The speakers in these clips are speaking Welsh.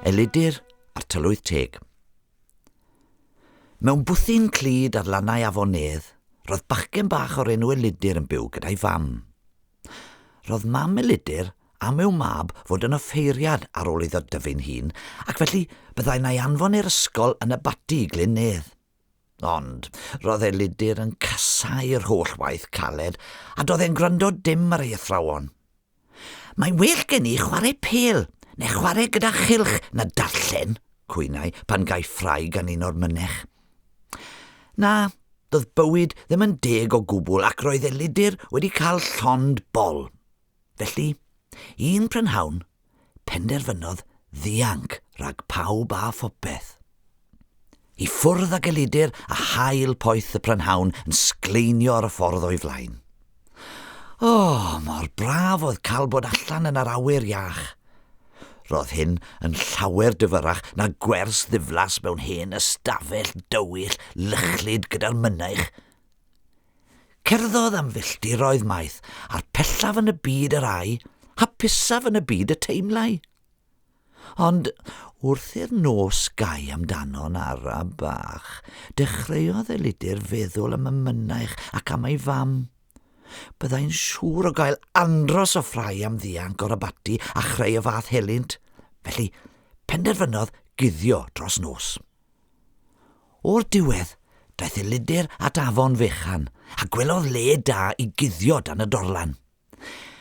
Elidir a'r Tylwyth Teg. Mewn bwthyn clyd ar lannau Afon Nedd, roedd bachgen bach o'r enw Elidir yn byw gyda'i fam. Roedd mam Elidir am i'w mab fod yn offeiriad ar ôl iddo dyfu'n hŷn, ac felly byddai'n ei anfon i'r ysgol yn Abaty Glyn Nedd. Ond roedd Elidir yn casáu'r holl waith caled, a doedd e'n gwrando dim ar ei athrawon. Mae'n well gen i chwarae pêl neu chwarae gyda chylch na darllen, cwynai pan gai ffrae gan un o'r mynech. Na, doedd bywyd ddim yn deg o gwbl ac roedd Elidir wedi cael llond bol. Felly, un prynhawn, penderfynodd ddianc rhag pawb a phopeth. I ffwrdd ag Elidir a haul poeth y prynhawn yn sgleinio ar y ffordd o'i flaen. O, mor braf oedd cael bod allan yn yr awyr iach. Roedd hyn yn llawer dyfyrach na gwers ddiflas mewn hen ystafell dywyll lychlyd gyda'r mynaich. Cerddodd am filltiroedd maith, a'r pellaf yn y byd yr âi, hapusaf yn y byd y teimlai. Ond wrth i'r nos gau amdano'n ara bach, dechreuodd Elidir feddwl am y mynaich ac am ei fam. Byddai'n siŵr o gael andros o ffrae am ddianc o'r abaty a chreu y fath helynt, felly penderfynodd guddio dros nos. O'r diwedd, daeth Elidir at afon fechan, a gwelodd le da i guddio dan y dorlan.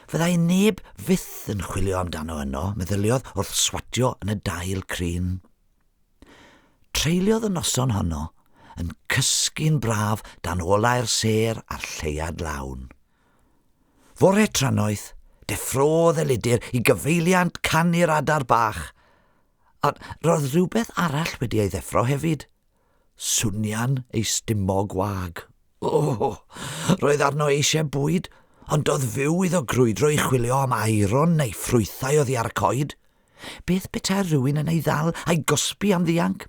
Fyddai neb fyth yn chwilio amdano yno, meddyliodd wrth swatio yn y dail crin. Treuliodd y noson honno yn cysgu'n braf dan olau'r sêr a'r lleuad lawn. Fore trannoeth, deffrôdd Elidir i gyfeiliant canu'r adar bach, Ond roedd rhywbeth arall wedi ei ddeffro hefyd. Swnian ei stumog wag. O, roedd arno eisiau bwyd, ond doedd fyw iddo grwydro i chwilio am aeron neu ffrwythau oddi ar y coed. Beth petai rhywun yn ei ddal a'i gosbi am ddianc?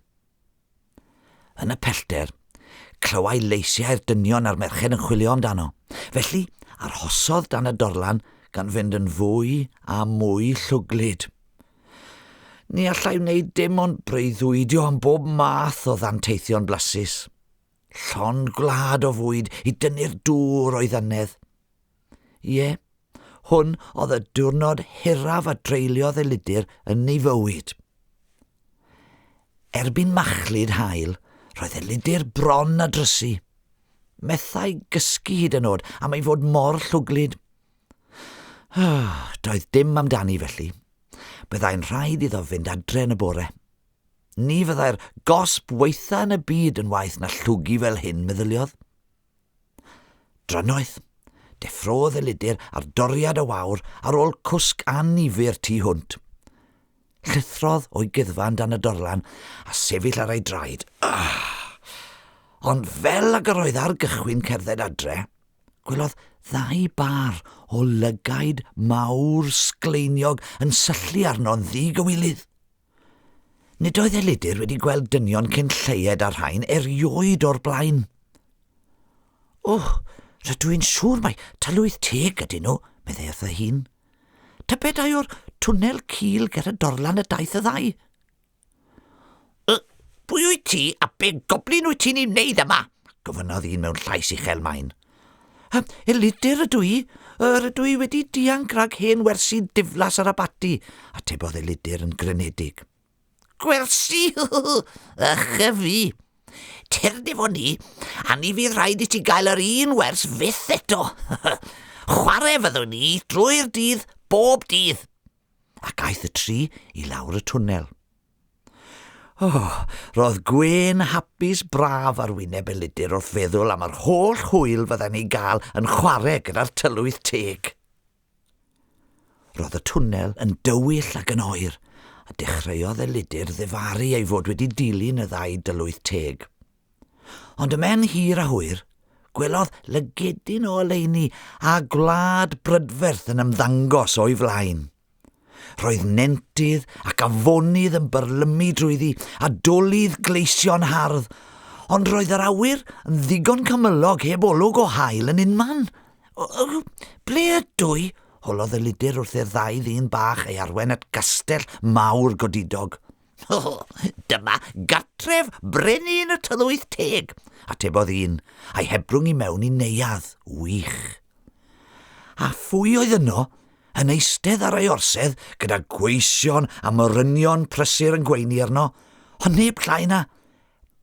Yn y pellter, clywai leisiau'r dynion a'r merched yn chwilio amdano. Felly, arhosodd dan y dorlan gan fynd yn fwy a mwy llwglyd. Ni allai wneud dim ond breuddwydio am bob math o ddanteithion blasus. Llond gwlad o fwyd i dynnu'r dŵr o'i ddannedd. Ie, hwn oedd y diwrnod hiraf a dreuliodd Elidir yn ei fywyd. Erbyn machlud haul, roedd Elidir bron â drysu. Methai gysgu hyd yn oed am ei fod mor llwglyd. Doedd dim amdani felly. Byddai'n rhaid iddo fynd adre yn y bore. Ni fyddai'r gosb waetha yn y byd yn waeth na llwgu fel hyn, meddyliodd. Drannoeth, deffrôdd Elidir ar doriad y wawr ar ôl cwsg annifyr tu hwnt. Llithrodd o'i guddfan dan y dorlan a sefyll ar ei draed. Ah! Ond fel ag yr oedd ar gychwyn cerdded adre, gwelodd ddau bar o lygaid mawr sgleiniog yn syllu arno'n ddigywilydd. Nid oedd Elidir wedi gweld dynion cyn lleied â'r rhain erioed o'r blaen. O, rydw i'n siŵr mai tylwyth teg ydyn nhw, meddai wrth ei hun. Tybed ai o'r twnnel cul ger y dorlan y daeth y ddau? Y, pwy wyt ti a be goblin wyt ti'n ei wneud yma? gofynnodd un mewn llais uchel main. Elidir ydw i. Yr ydw i wedi dianc rhag hen wersi diflas yr abaty, atebodd Elidir yn grynedig. Gwersi? Ych y fi! Tyrd efo ni, a ni fydd rhaid i ti gael yr un wers fyth eto. Chwarae fyddwn ni drwy'r dydd, bob dydd. Ac aeth y tri i lawr y twnnel. Oh, roedd gwên hapus braf ar wyneb Elidir wrth feddwl am yr holl hwyl fyddai'n ei gael yn chwarae gyda'r tylwyth teg. Roedd y twnnel yn dywyll ac yn oer, a dechreuodd Elidir ddifaru ei fod wedi dilyn y ddau dylwyth teg. Ond ymhen hir a hwyr, gwelodd lygedyn o oleuni a gwlad brydferth yn ymddangos o'i flaen. Roedd nentydd ac afonydd yn byrlymu drwyddi a dolydd gleision hardd, ond roedd yr awyr yn ddigon cymylog heb olwg o haul yn unman. Ble ydw i? holodd Elidir wrth i'r ddau ddyn bach ei arwain at gastell mawr godidog. Dyma gartref brenin y tylwyth teg, atebodd un, a'i hebrwng i mewn i neuadd wych. A phwy oedd yno? Yn eistedd ar ei orsedd gyda gweision a morynion prysur yn gweini arno, ond neb llai na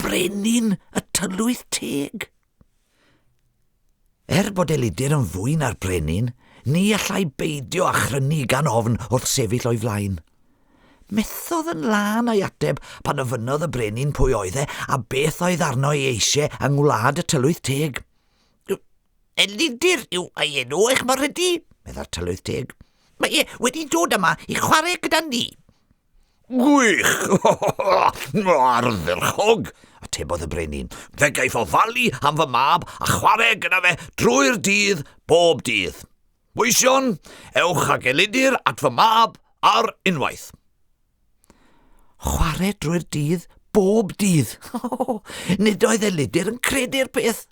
brenin y tylwyth teg. Er bod Elidir yn fwy na'r brenin, ni allai beidio â chrynu gan ofn wrth sefyll o'i flaen. Methodd yn lân a'i ateb pan ofynnodd y brenin pwy oedd e a beth oedd arno ei eisiau yng ngwlad y tylwyth teg. Elidir yw ei enw eich mawrhydi, meddai'r tylwyth teg. Mae e wedi dod yma i chwarae gyda ni. Gwych! Ardderchog! atebodd y brenin. Fe gaiff ofalu am fy mab a chwarae gyda fe drwy'r dydd, bob dydd. Weision, ewch ag Elidir at fy mab ar unwaith. Chwarae drwy'r dydd, bob dydd. Nid oedd Elidir yn credu'r peth.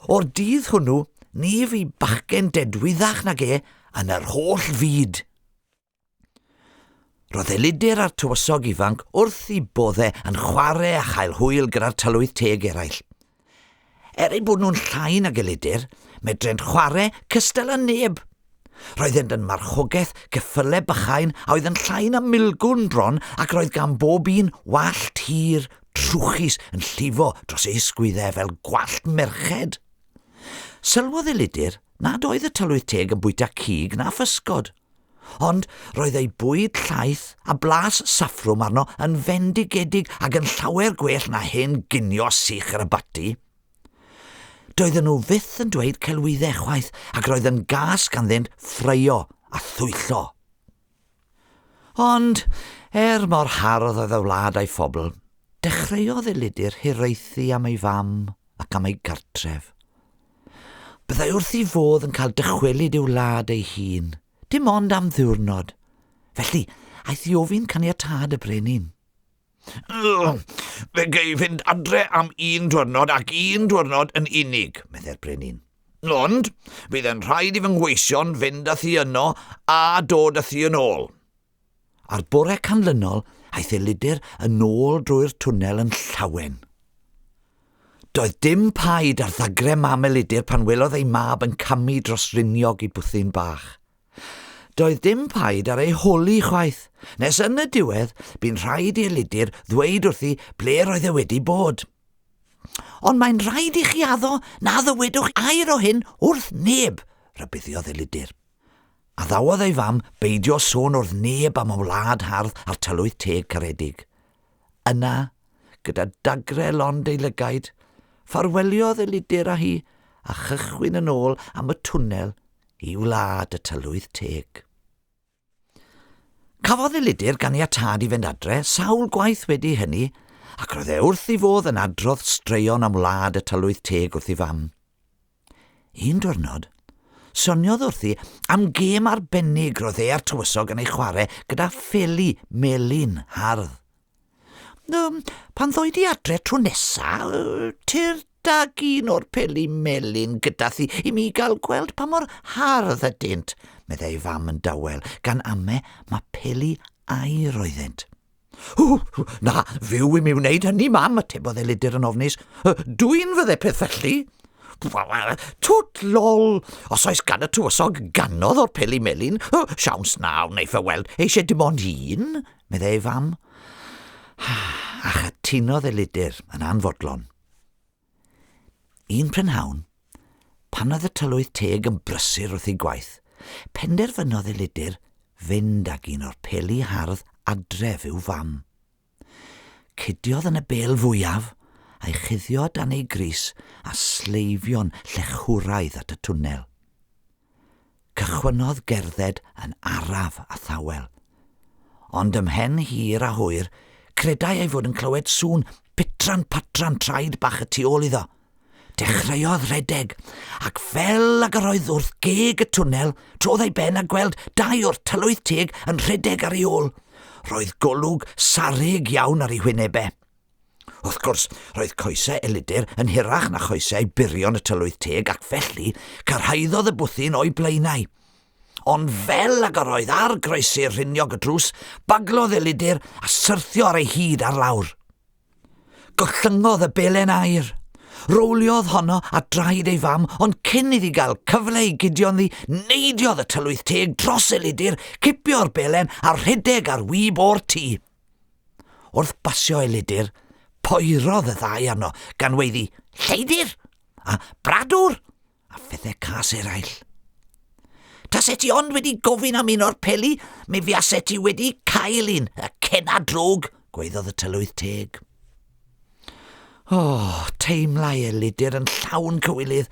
O'r dydd hwnnw, ni fu bachgen dedwyddach nag e yn yr holl fyd. Roedd Elidir a'r tywysog ifanc wrth i bodde yn chwarae a chael hwyl gyda'r tylwyth teg eraill. Er eu bod nhw'n llai nag Elidir, medrent chwarae cystal â neb. Roeddent yn marchogaeth ceffyle bychain a oedd yn llai na milgwn bron ac roedd gan bob un wallt hir, trwchus yn llifo dros eu hysgwyddau fel gwallt merched. Sylwodd Elidir nad oedd y tylwyth teg yn bwyta cig na physgod. Ond roedd ei bwyd llaeth a blas saffrwm arno yn fendigedig ac yn llawer gwell na hen ginio sych yr abaty. Doedden nhw fyth yn dweud celwyddau chwaith ac roedd yn gas ganddynt ffraeo a thwyllo. Ond, er mor hardd oedd y wlad a'i phobl, dechreuodd Elidir hiraethu am ei fam ac am ei gartref. Byddai wrth ei fodd yn cael dychwelyd i'w wlad ei hun, dim ond am ddiwrnod. Felly, aeth i ofyn caniatâd y brenin. Fe gei fynd adre am un diwrnod ac un diwrnod yn unig, meddai'r brenin. Ond, bydd yn rhaid i fy ngweision fynd â thi yno a dod â thi yn ôl. A'r bore canlynol, aeth Elidir yn ôl drwy'r twnnel yn llawen. Doedd dim paid ar ddagre mam Elidir pan welodd ei mab yn camu dros riniog i bwthyn bach. Doedd dim paid ar ei holi chwaith, nes yn y diwedd bu'n rhaid i Elidir ddweud wrthi ble roedd e wedi bod. Ond mae'n rhaid i chi addo na ddywedwch air o hyn wrth neb, rhybuddiodd Elidir. Addawodd ei fam beidio sôn wrth neb am y wlad hardd a'r tylwyth teg caredig. Yna, gyda dagre lond ei lygaid, ffarweliodd Elidir â hi a chychwyn yn ôl am y twnnel i wlad y tylwyth teg. Cafodd Elidir ganiatâd i fynd adre sawl gwaith wedi hynny, ac roedd e wrth ei fodd yn adrodd straeon am wlad y tylwyth teg wrth ei fam. Un diwrnod, soniodd wrthi am gêm arbennig roedd e a'r tywysog yn ei chwarae gyda pheli melyn hardd. Um, pan ddoi di adre tro nesa, tyrd ag un o'r peli melyn gyda thi i mi gael gweld pa mor hardd ydynt, meddai ei fam yn dawel, gan ame ma peli aur oeddent. Na, fyw i mi wneud hynny, mam, atebodd Elidir yn ofnus. Dwyn fydde peth felly. Twt lol! Os oes gan y tywysog ganodd o'r peli melyn, siawns na wneiff e weld eisiau dim ond un, meddai ei fam. A chytunodd Elidir yn anfodlon. Un prynhawn, pan oedd y tylwyth teg yn brysur wrth ei gwaith, penderfynodd Elidir fynd ag un o'r peli hardd adref i'w fam. Cudiodd yn y bêl fwyaf, a'i chuddio dan ei grys a sleifio'n llechwraidd at y twnnel. Cychwynnodd gerdded yn araf a thawel. Ond ymhen hir a hwyr, credai ei fod yn clywed sŵn pitran patran traed bach y tu ôl iddo. Dechreuodd redeg, ac fel ag yr oedd wrth geg y twnnel, trodd ei ben a gweld dau o'r tylwyth teg yn rhedeg ar ei ôl. Roedd golwg sarrug iawn ar ei hwynebau. Wrth gwrs, roedd coesau Elidir yn hirach na choesau byrion y tylwyth teg ac felly cyrhaeddodd y bwthyn o'i blaenau. Ond fel ag yr oedd ar groesi'r rhiniog y drws, baglodd Elidir a syrthio ar ei hyd ar lawr. Gollyngodd y belen aur. Rowliodd honno at draed ei fam, ond cyn iddi gael cyfle i gydio ynddi, neidiodd y tylwyth teg dros Elidir, cipio'r belen a rhedeg ar wib o'r tŷ. Wrth basio Elidir, poerodd y ddau arno, gan weiddi, Lleidr! a Bradwr! a phethau cas eraill. Tase ti ond wedi gofyn am un o'r peli, mi fuase ti wedi cael un, y cena drwg, gweiddodd y tylwyth teg. O, oh, teimlai Elidir yn llawn cywilydd,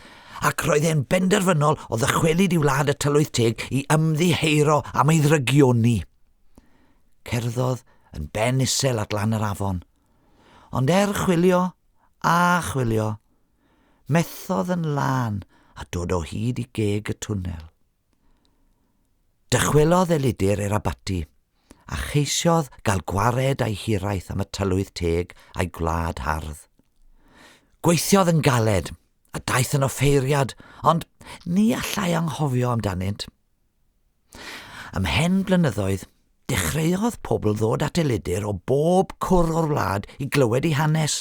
ac roedd e'n benderfynol o ddychwelyd i wlad y tylwyth teg i ymddiheuro am ei ddrygioni. Cerddodd yn ben isel at lan yr afon. Ond er chwilio a chwilio, methodd yn lân a dod o hyd i geg y twnnel. Dychwelodd Elidir i'r abaty, a cheisiodd gael gwared a'i hiraeth am y tylwyth teg a'i gwlad hardd. Gweithiodd yn galed, a daeth yn offeiriad, ond ni allai anghofio amdanynt. Ymhen blynyddoedd, dechreuodd pobl ddod at Elidir o bob cwr o'r wlad i glywed ei hanes.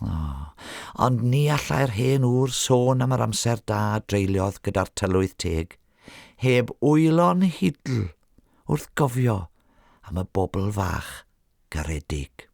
Oh, ond ni allai'r hen ŵr sôn am yr amser da dreuliodd gyda'r tylwyth teg, heb wylo'n hidl wrth gofio am y bobl fach garedig.